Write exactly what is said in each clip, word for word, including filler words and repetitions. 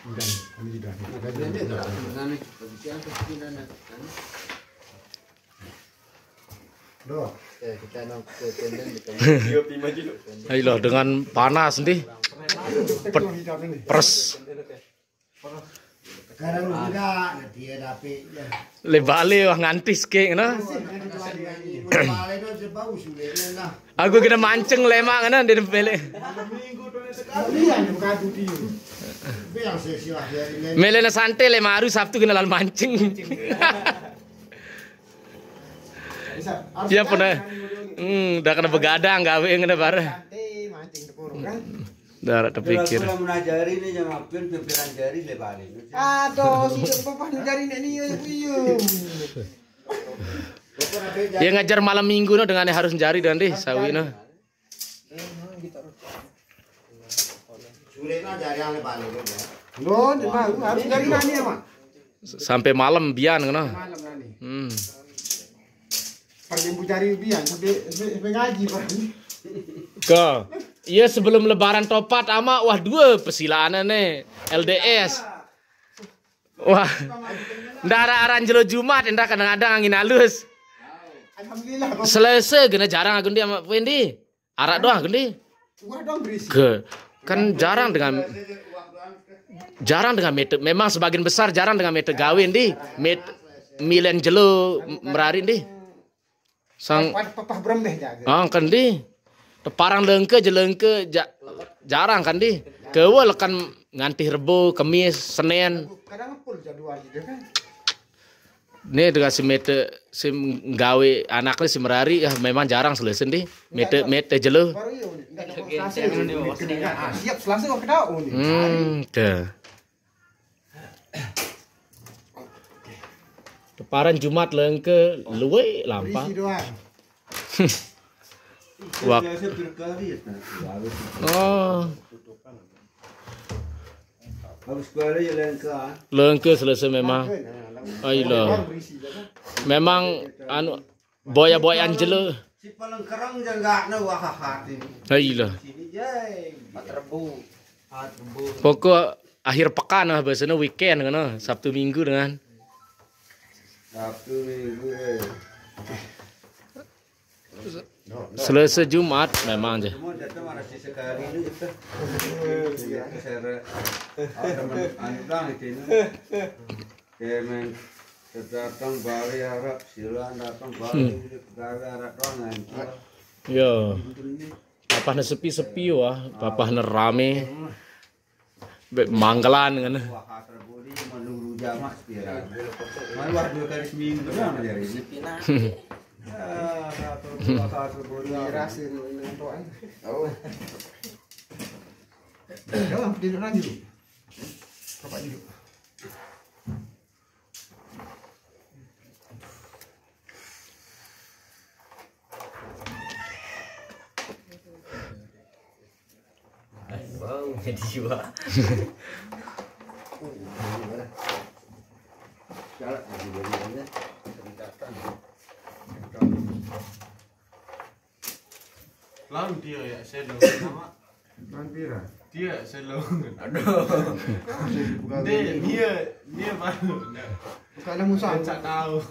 Udah, ini udah. Nah, tadi ini udah. Nah, nih, habis yang terus ini, nah, nah. Doh. Ya, kita nang ke tenden di tenden. Ayolah, dengan panas nih. Pet-, pres. Sekarang udah, nanti ya, dapet ya. Le bale wah ngantis ke, nah. Udah balik, udah bau sudah, nah. Aku kena mancing lemak, nah, di balik. Iya, yang gaduh dia. Biar saya silah ya, ini. Mele na santai le maru Sabtu kena lalu mancing. Bisa. Ya pernah. Hmm, udah kena begadang gawe ngene bareng. Santai mancing tepur kan. Udah terpikir. Kalau mau najari nih sama pin pimpinan jari le balik. Aduh, si Dok Papa najari nek niyo iyo. Ya ngajar malam minggu no dengan harus jari dan deh sawi no. Sore nah jari yang le balik ya. Lo, harus dari nani ya, Mak? Sampai malam bian ngono. Malam nani. Hmm. Pergi bu cari ubian sampai, sampai, sampai ngaji, Pak. Ke. Iya, sebelum lebaran topat ama wah dua pesilaannya nih L D S. Wah. Ndara aran jelo Jumat, endah kadang-kadang angin halus. Alhamdulillah, Bang. Selasa gena jarang aku ndi sama Wendi. Arak doang aku ndi. Wah, dong berisi. Ke. Kan jarang dengan jarang dengan mete. Memang sebagian besar jarang dengan mete gawe ndi. Met milen jelo merari ndi. Sang Papa, papa brembeh jaga. Ah, kan ndi. Teparang lengke jelengke ja-, jarang kan ndi. Kewe lekan nganti Rebo, Kemis, Senin. Kadang full jadwal gitu kan. Nih dengan si mete si gawe anaknya si merari ya memang jarang selesai ndi. Mete mete jelo. Baru iya, udah ada konsultasi. Ah, siap Selasa kok ketahu nih. Hmm, deh. Teparan Jumat lengke luwe lampa. Berisi doang. Wak. Biasa berkali ya, nah, harus. Oh. Habis kuala ya lengka. Lengke selesai memang. Nah, lalu. Ayolah. Doang berisi, ya kan? Memang anu boya-boya jelo. Si paling kerang je enggak na wah hati. Ayolah. Sini je. Empat ribu. Empat ribu. Pokok akhir pekan lah biasanya weekend ngono, Sabtu Minggu dengan. Sabtu Minggu, eh. Selasa Jumat memang je. Cuma datang ada si sekali ini kita. Kita seret. Ada men-, anu doang itu ini. Kemen datang balik harap silan datang balik Hmm. Gawe harap doang anjir. Yo. Ini Papahne sepi-sepi wah, papahne rame. Be mangkelan ngene. Wah, atur budi menunggu jamak sepira. Malah dua kali seminggu kan dari ini. Sepi nate. Ya, atur, atur budi rasin nonton. Oh. Yo, tidur lagi. Bapak duduk. Bau jadi jiwa. Galak jadi jadinya. Peningkatan. Lan dia ya, saya dong nama. Lan pira? Dia saya dong. Aduh. Dia, dia, dia baru. Bukan ada musang. Saya tahu.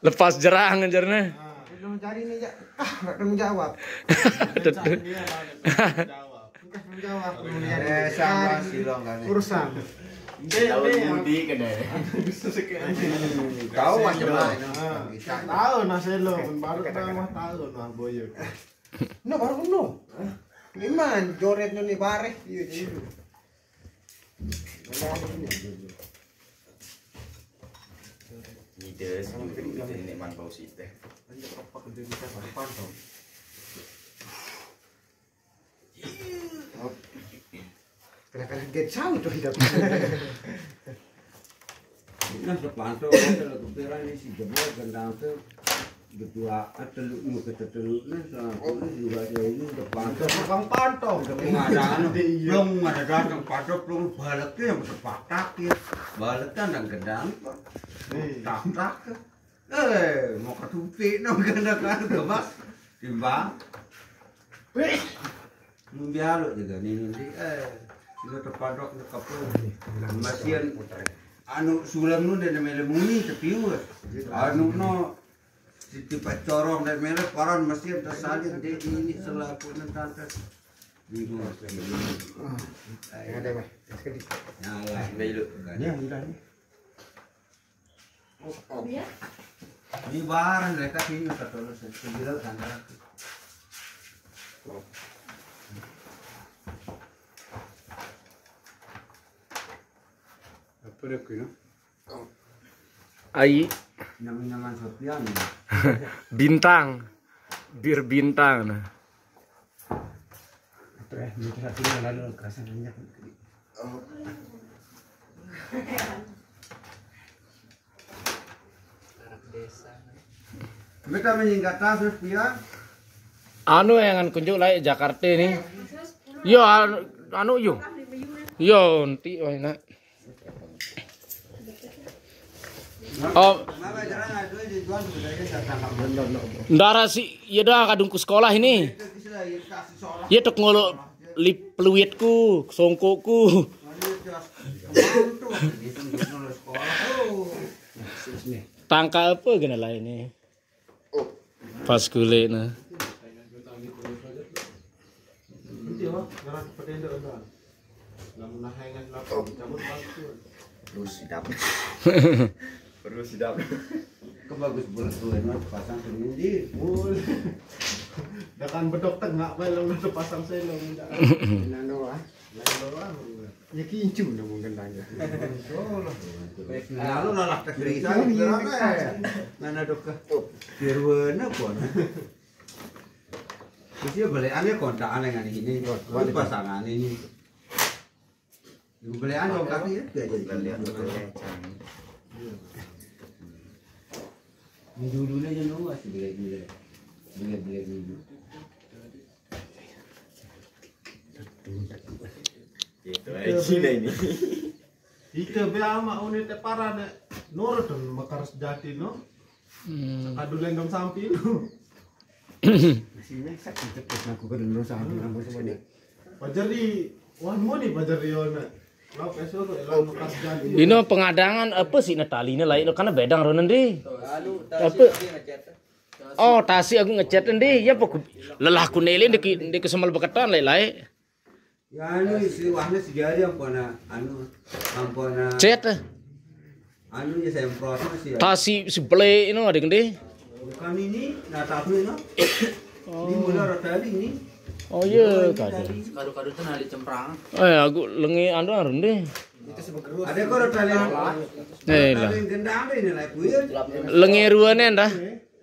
Lepas jerang jarne. Belum cari nih, ya. Ah, nggak tanggung jawab. Dia baru tanggung jawab. Bukan tanggung jawab. Eh, sama silong kan. Urusan. Lawan Budi kena. Tahu macam mana? Tahu nah selo pun baru tahu tahu nah boyo. No baru no. Iman joret no ni bareh iya jadi. Ide sih ini man bau sih teh. Apa kerja kita baru pantau. Kadang-kadang get sawi tuh hidup. Nah, sepantau kalau kepikiran ini si jebol gendang tuh ketua teluk nu ke teluk nah sama ini juga ada ini udah pantau. Bang pantau udah pengadaan belum ada datang pantau belum baliknya yang sepatak ya. Baliknya dan gendang tak tak. Eh, mau ketupi no gendang kan mas. Timbang. Bialo juga nih nanti, eh, ini terpadok di kapung. Masian anu sulam nu dan mele muni tepiu. Anu no siti pacorong dan mele paran masian tersalin di ini selaku tante. Bingung. Ada, Mas. Sekali. Nah, lah, ini dulu kan. Ya, udah nih. Di barang mereka sini kata lu sebilang sana. Apa dia kena? Ai, Nama-nama Sofian. Bintang. Bir Bintang. Nah. Apa ya? Minta satu yang lalu kerasa banyak. Mereka menyingkat tas Sofian. Anu yang kunjuk lai Jakarta ni. Yo, anu, anu yo. Yo, nanti wah enak. Oh, Mama jarang ada di tuan budaya saya tangkap benda. Ndara si ya dah kadungku sekolah ini. Ya tek ngolo lip peluitku, songkokku. Tangka apa kena lain ni? Pas kulit nah. Iya, ngarang pedendok dah. Namun nahengan lapor cabut waktu. Terus sidap. Terus sidap. Kebagus bulat tuh enak pasang sendiri. Mul. Dakan bedok tengah malam udah pasang selong dah. Nano ah. Lain doang. Ya kincu namun gendangnya. Lalu lalah tes dari sana berapa? Mana dok ke? Biar bener pun. Terus dia balik aneh kontak aneh kan ini. Terus pasangan ini. Ibu balik aneh kaki ya. Gak jadi. Ini dulunya jangan lupa sih beli beli beli beli dulu. Itu aja Cina ini. Ita be ama unit para ne nurut dong mekar sejati no. Kadu lendong sampi no. Sini sak cepet aku ke dulu sampai nambah semuanya. Pajar di wah mau nih pajar di ona. Lau peso tuh elang mekar sejati. Ino pengadangan apa sih Natali ini lain karena bedang ronen deh. Anu, Apa? tasi ngechat. Oh, tasi aku ngechat deh. Ya pokok lelahku nele di di kesemal beketan lai lai. Ya anu si wahnya si jari ampona anu ampona Chat eh. Anu ya semprot masih ya. Tasi sebelah ini ada gede. Bukan ini, nah tapi no. Ini mulai rotali ini. Oh iya kado. Kado-kado tuh nali cemprang. Eh aku lengi anu arun deh. Ada kok rotali. Eh lah. Rotali gendang deh ini lah kuyen. Lengi ruane dah.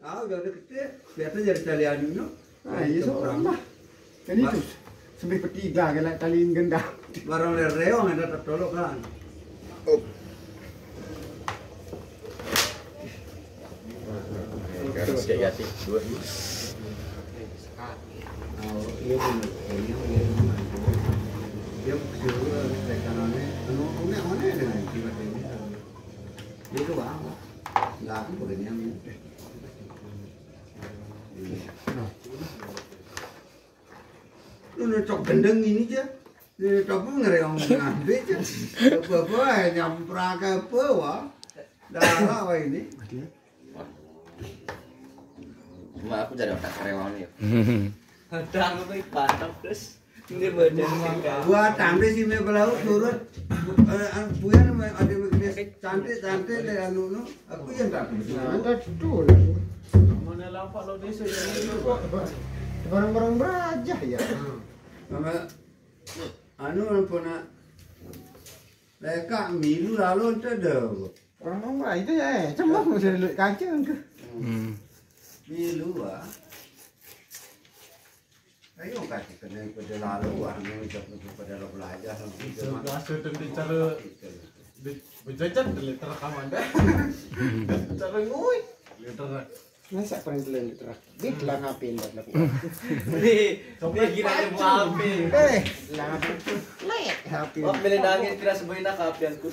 Ah udah ada kecil, biasa jadi tali anu no. Ah, iya seorang lah. Kan itu sampai petiga kena tali gendang. Barang lereo ada tertolok kan. Harus kayak ganti dua. Oh iya benar. Ini yang dia dia kecil dulu dari kanannya. Anu punya mana dengan jiwa ini? Itu apa? Nggak aku begini yang ini. Lu nucok gendeng ini aja. Ini nucok ngereong ngambil aja. Apa-apa nyamprak apa wah. Darah wah ini. Cuma aku jadi otak karyawan ya. Ada apa baik mantap terus. Ini badan Buat tante si me belau turut. Eh, anu, bukan ada cantik cantik deh anu nu. Aku yang tak bisa. Ada tuh lah. Mana lampak lo desa. Barang-barang beraja ya. Sama anu ampuna. Leka milu lalu ente deh. Orang ngomong itu ya, cuma mau jadi luit kancing ke. Hmm. Milu ah. Ayo kasih kena pada lalu ah, ini pada lalu belajar sama kita. Biasa tuh bicara di berjajan di liter rekaman dah. Cara ngui. Liter. Masa pernah telan di terak? Di telang H P yang buat lagu. Nih, coba gila aja mau H P. Eh, telang H P. Lek H P. Wah, milih nangis kira sebuah enak H P aku.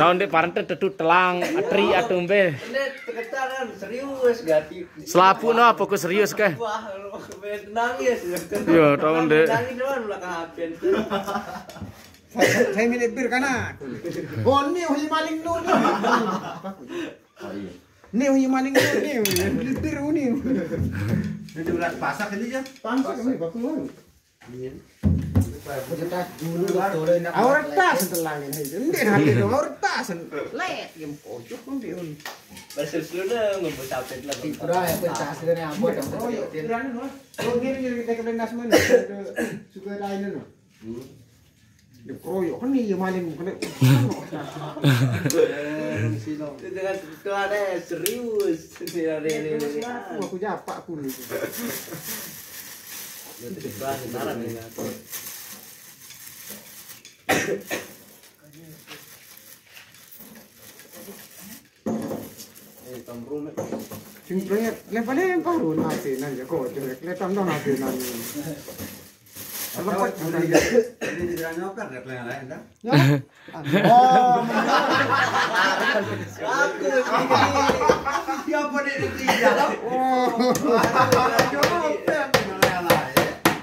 Tahun dek parente tetu telang atri atumbe. Ini teketanan serius gati. Selapu no apa ku serius ke? Wah, lu Nangis. Iya, tahu, Ndek. Nangis doang belakang H P. Saya, saya milik bir kan aku. Oh, ini uji maling dulu. Ini uji maling dulu, ini uji bir ini. Ini udah pasak ini ya? Pasak ini, bagus banget. Iya. Kita dulu dokter ini. Aurta setelah ini. Ini nanti dong, aurta sen. Lek, yang pojok nanti un. Bahasa Sunda ngebut sapit lah. Tidak, ya, pun tas ini apa dong? Oh, iya. Kira-kira, oh, ini kita ke Dendas mana? Suka lain, no? Hmm. Dikeroyok kan iya maling kena. Dengan ketua deh serius. Serius. Aku, aku japak aku nih. Itu barang ini. Eh, tamrume. Sing proyek lempar-lempar run H P nang ya kok jelek letam dong H P nang. Apa kok ini? Ini tidak nyokar ya, lain dah. Oh. Aku siapa dia itu ya? Oh.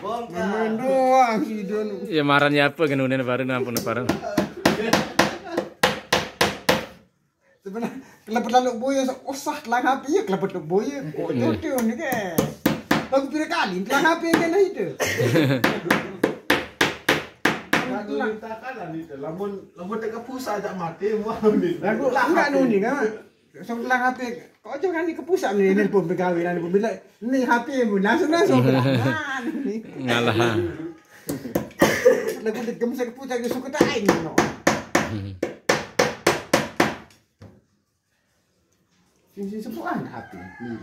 Bongkar. Main doang sih Don. Ya, marane apa genune baru ampun bareng. Sebenarnya kelebet lalu boya usah telang H P ya kelebet lalu boya. Kok jodoh ni ke? Lagu pira kali telang H P kan itu. Lagu minta kalah ni tu. Lamun lamun tak pusat tak mati mau ni. Lagu enggak nuni kan? Langsung telang H P. Kok aja kan ni ke pusat ni nelpon pegawai ni pun bila ni H P mu langsung langsung. Nah, ni. Ngalah. Lagu degem saya ke pusat ke suka tak aing no. Sing sing sepuhan H P ni.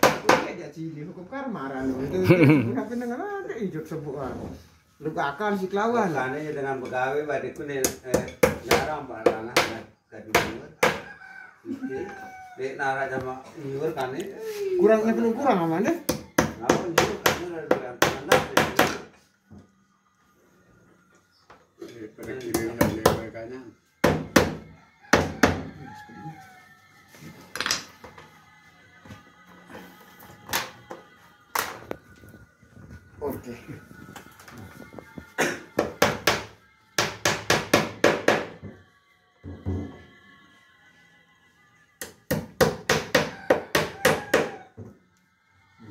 Aku ni aja cili hukum karma ran. Itu H P nang ada ijuk sepuhan. Lu bakal si kelawan. Sana ya dengan pegawai badiku ni eh jarang barang lah. Kadunur. Oke. Dek nara sama nyuwur kan ni. Kurang ni perlu kurang aman deh. Ngapa nyuwur kan ni ada dua yang anak. Eh, pada kiri udah dia mereka nya. Oke.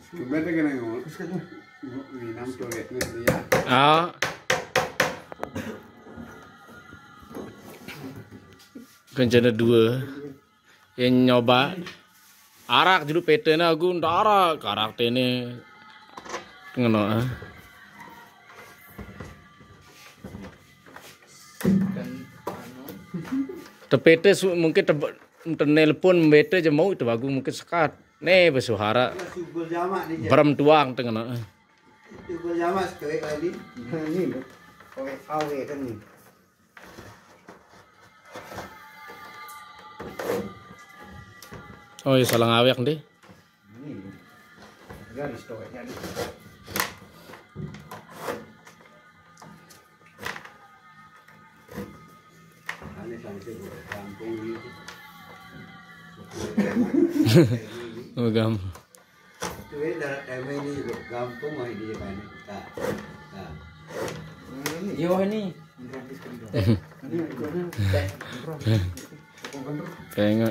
Gimana kena ngomong? Minum tuh ya. Ah. Kencana dua. Yang nyoba arak julu P T na aku ndak arak, arak tene ngeno. Ah. Te P T su-, mungkin te, te nelpon bete je mau te bagu mungkin sekat. Ne besuhara. Berem tuang tengena. Ini, awe kan ni. Oh, ya salah ngawek ndi. Ini. Garis tuh kayaknya ni. Ini sampai kampung ni. Oh, gampang. Itu eh darat kami ni gampung mah di mana. Nah. Nah. Yo ni. Tengok.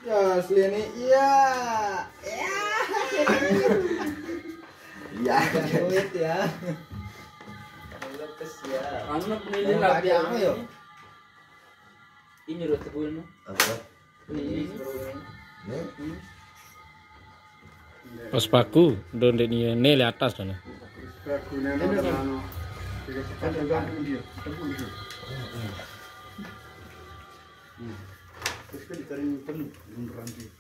Ya, asli ni. Iya. Iya. Iya. Duit ya. Lepas ya. Anu penilin lagi apa ya? Ini roti bulan. Apa? Ini, ini. Ini. Pas paku, do ndek ni, ni le atas sana. Paku ni ada anu. Tiga sepatu gantung dia. Tepuk dia. Hmm. Terus kan ditarik penuh, beneran dia.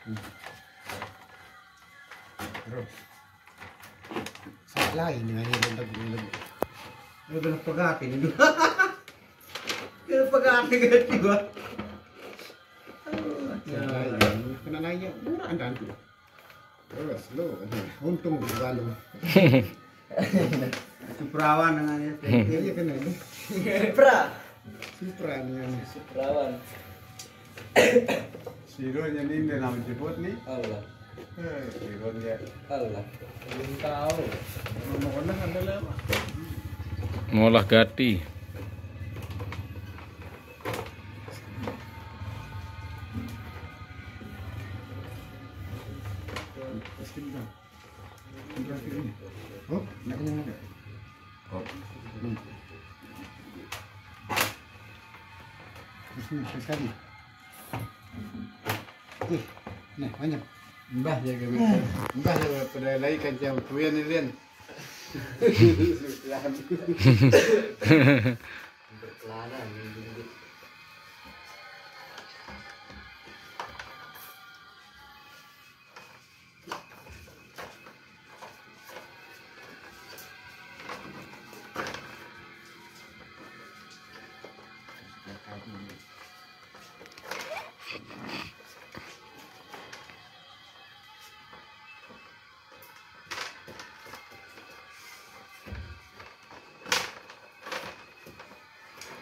Hmm. Lain dengan yang lagu-lagu. Lu kena pegat ini dulu. Kena pegat ini dua. Ya, kena nanya murah dan tu. Terus lu, untung balu. Suprawan dengan itu. Iya, iya, kena ini. Supra. Supra dengan Suprawan. Siro yang ini nama jebot nih. Allah. Eh, siro dia. Allah. Belum tahu. Mau kena ada lewat. Ngolah gati. Oh, nak kenyang enggak? Oh. Hmm. Terus ni, sekali. Ih, ni, banyak. Mbah jaga betul. Mbah jaga pada lai kancang kuya ni, Lian. Berkelana ni.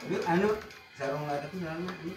Ini anu, sarung latex ini anu, ini.